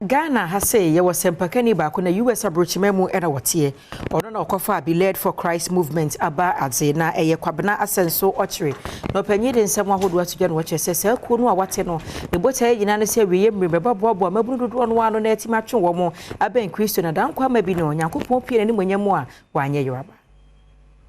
Ghana ha sei yɛwɔ sɛmpakani baako na US aburokyima mu ɛna wɔteɛ. Ɔno na ɔkɔfa Be Led for Christ Movement aba adze, na ɛyɛ Kwabena Asɛnso Ɔkyere. Na ɔpanyin de nsɛm ahodoɔ ato dwa na wɔkyerɛ sɛ saa kuo no a wate no, ne botaeɛ nyinaa ne sɛ wieɛ mmere bɛbɛboaboa mmabunu dodoɔ no ano na atumi atwe wɔn abɛn Kristo na dankwa ama bi no Onyankopɔn pie n'animonyam mu a wanyɛ yeraba.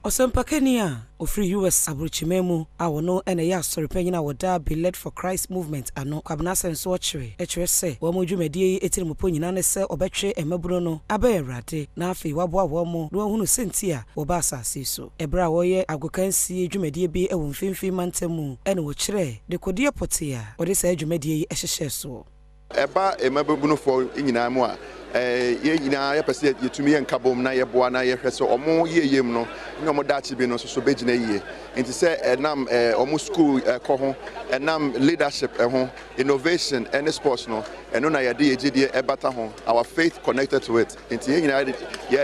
Ɔsɛmpakani a ofiri US aburokyima mu a wɔno na ɛyɛ asɔrepanyin a wɔda Be Led for Christ Movement ano, Kwabena Asɛnso Ɔkyere, kyerɛ sɛ wɔn mo dwumadie yi etirimopɔ nyinaa ne sɛ ɔbɛtwe mmabunu no abɛn Awurade na afei waboa wɔn mo na wɔahunu sɛnti a wɔba asase yi so. Ɛberɛ a wɔreyɛ agokansie dwumadie bi wɔ Mfimfini Mantam mu ɛna wɔkyerɛ dekodeɛ pɔtee a wɔde saa dwumadie yi hyehyɛ soɔ. Ɛba mmabunufoɔ nyinaa mu a, yɛn nyinaa yɛpɛ sɛ yɛtumi yɛ nkabom na yɛboa na yɛhwɛ sɛ ɔmo yie mu no ne ɔmo daakye bi no nso so bɛgyina yie. Nti sɛ ɛnam ɔmo school ɛkɔ ho, ɛnam leadership ɛho, innovation ɛne sports no, ɛno na yɛde yɛ gyidie ɛbata ho, our faith connected to it. Nti yɛn nyinaa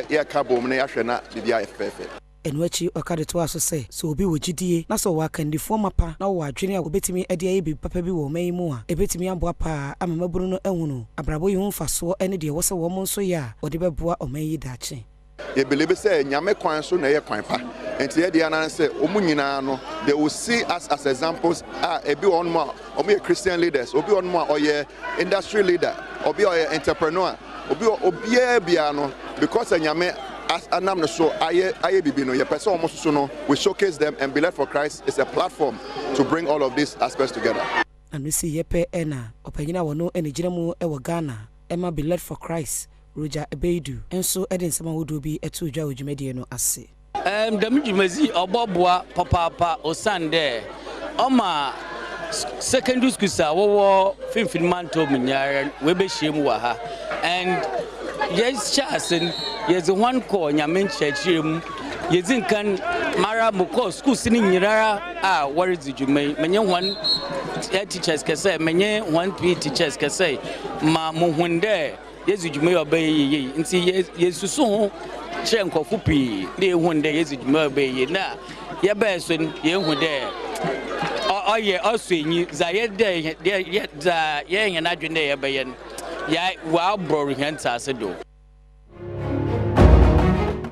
yɛka bom na yɛahwɛ na biribi ayɛ fɛfɛɛfɛ. Ɛno akyi, ɔka de toa so sɛ obi wɔ gyidie na sɛ ɔwɔ akandifoɔ mapa na wɔwɔ adwene a wɔbɛtumi de ayɛ biribi papa bi wɔ ɔman yi mu a, ɛbɛtumi aboa paa ama mmabunu no ahunu abrabɔ yi ho mfasoɔ ne deɛ ɛwɔ sɛ wɔn nso yɛ a wɔde bɛboa ɔman yi daakye. Yɛbelieve sɛ Nyame kwan so na ɛyɛ kwan pa, nti yɛdeɛ anan sɛ ɔmu nyinaa no, they will see us as examples a ebi wɔ hɔnom a ɔmo yɛ Christian leaders, obi wɔ hɔnom a ɔyɛ industry leader, obi a ɔyɛ entrepreneur, obi obiara biara no, because Nyame anam no so ayɛ bibi no, yɛpɛ sɛ ɔmo soso no, we showcase them, and Be Led for Christ is a platform to bring all of these aspects together. Ano si yɛpɛ ɛna ɔpanyin a wɔno ɛna gyina mu ɛwɔ Ghana ɛma Be Led for Christ, Roger Ebeidu, nso ɛde nsɛm ahodoɔ bi ɛto dwa wɔ dwumadie no ase. Dɛm dwumadzi ɔbɔboa papaapa osiane dɛ ɔma secondary schools a wɔwɔ Mfimfini Mantam mu nyinaa wɔbɛhyia mu wɔ ha, and yɛhyɛ ase no, yɛdze hɔn kɔ Nyame nkyerɛkyerɛ mu. Yɛdzi nkan mara mokɔ schools no nyinara a wɔredzi dwuma yi, menye hɔn teachers kɛsɛ, menye hɔn PE teachers kɛsɛ, ma mohun dɛ yɛdzi dwuma yi ɔbɛyɛ yie. Nti yɛsusu ho kyerɛ nkɔfo pii na yɛhu dɛ yɛdzi dwuma yi ɔbɛyɛ yie, na yɛbɛɛ so no, yɛhu dɛ ɔyɛ ɔsɔ enyi dza yɛdɛ dza yɛyɛ hɛn adwene dɛ yɛbɛyɛ no, yɛ wɔaborɔ hɛn ntaase do.